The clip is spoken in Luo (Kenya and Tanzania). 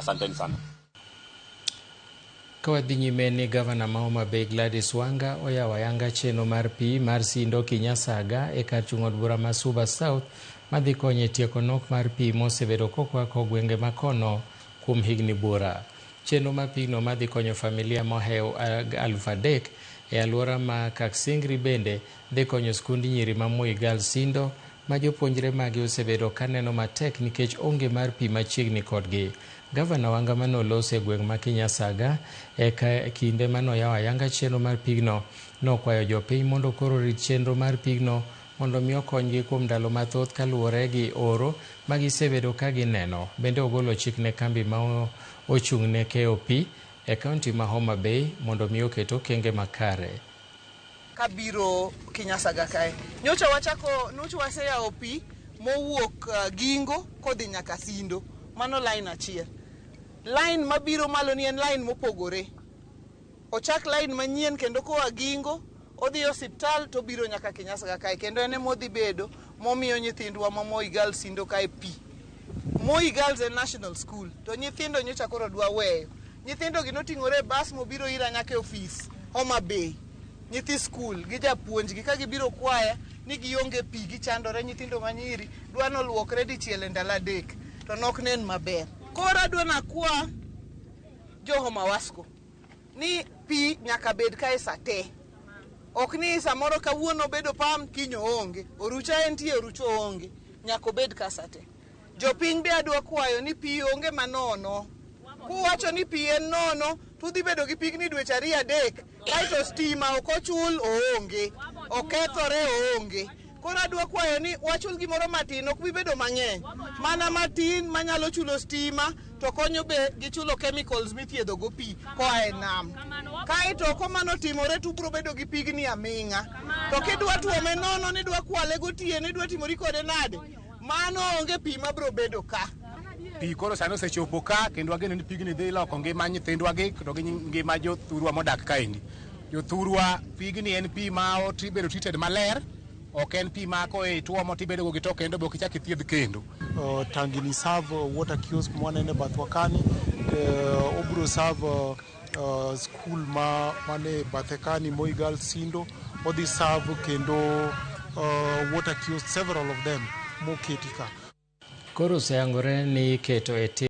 Asanteni sana. Ka wadhi nyime ni gavana ma Homa Bay Gladys Wanga oyawo ayanga chenro mar pi mar Sindo Kinyasaga e kar chung' od bura ma Suba South madhi konyo e tieko nok mar pi mosebedo kokwako gwenge ma kono kuom higni buora. Chenro mar pigno madhi konyo familia mohewo 3,000 e alwora ma Kaksingri bende dhi konyo skund nyiri ma Moi Girls Sindo ma jopuonjre mage osebedo kaneno matek nikech onge mar pi machiegni kodgi. Gavana Wanga mane oloso e gweng' ma Kinyasaga e kinde mane oyawo ayanga chenro mar pigno nokwayo jopiny mondo koro orit chenro mar pigno mondo mi okonygi kuom ndalo mathoth kaluwore gi oro ma gisebedo ka gineno. Bende ogolo chik ne kambi ma ochung' ne keyo pi e kaunti ma Homa Bay mondo mi oket okenge makare. Kabiro Kinyasaga kae. Nyocha wachako, nyocha waseyawo pi mowuok Gingo kodhi nyaka Sindo. Mano line achiel. Line mabiro malo ni en line mopogore. Ochak line manyien kendo koa Gingo odhi osiptal to obiro nyaka Kinyasaga kae kendo en ema odhi bedo momiyo nyithindwa ma Moi Girls Sindo kae pi. Moi Girls en national school to nyithindo nyocha koro dwa weyo. Nyithindo gi noting'ore e bas mobiro ira nyaka e ofis Homa Bay. Nyithi skul gi japuonjgi ka gibiro kwaya ni gionge pi gichandore nyithindo manyiri dwa noluokre dichiel e ndalo 3 to nok nen maber. Koro adwa nakwa jo Homa Wasco ni pi nyaka bed kae sa te. Ok ni samoro kawuono obedo pam kiny oonge. Orucha entie orucha oonge. Nyaka obed ka sa te. Jopiny be adwa kwayo ni pi onge manono. Kuwacho ni pi en nono, tudhi bedo gi pigni dweche 2 3 kaeto stima ok ochul oonge, okethore oonge. Koro adwa kwayo ni wachul gimoro matin, ok bi bedo mang'eny, mana matin manyalo chulo stima to konyo be gi chulo chemicals mithiedho go pi koa e nam. Kaeto komano timore to ubiro bedo gi pigni aming'a. To kidwa tuome nono nidwa kwale gotieno idwa timori kode nade? Mano onge pi mabiro bedo ka. Pi koro sani osechopo ka kendo wageno ni pigni dhi loko ngima nyithindwa gi to gi ngima jothurwa modak kaendi. Jothurwa, pigni en pi ma obedo treated maler, ok en pi ma koe ituomo tibedo go gi to kendo be ok ichak ithiedh kendo. Tangini serve water kiosk mwanene bathwa kani, obiro serve school ma mane bathe kani Moi Girls Sindo, odhi serve kendo water kiosk, several of them moketi ka. Koro oseyangore ni iketo e tim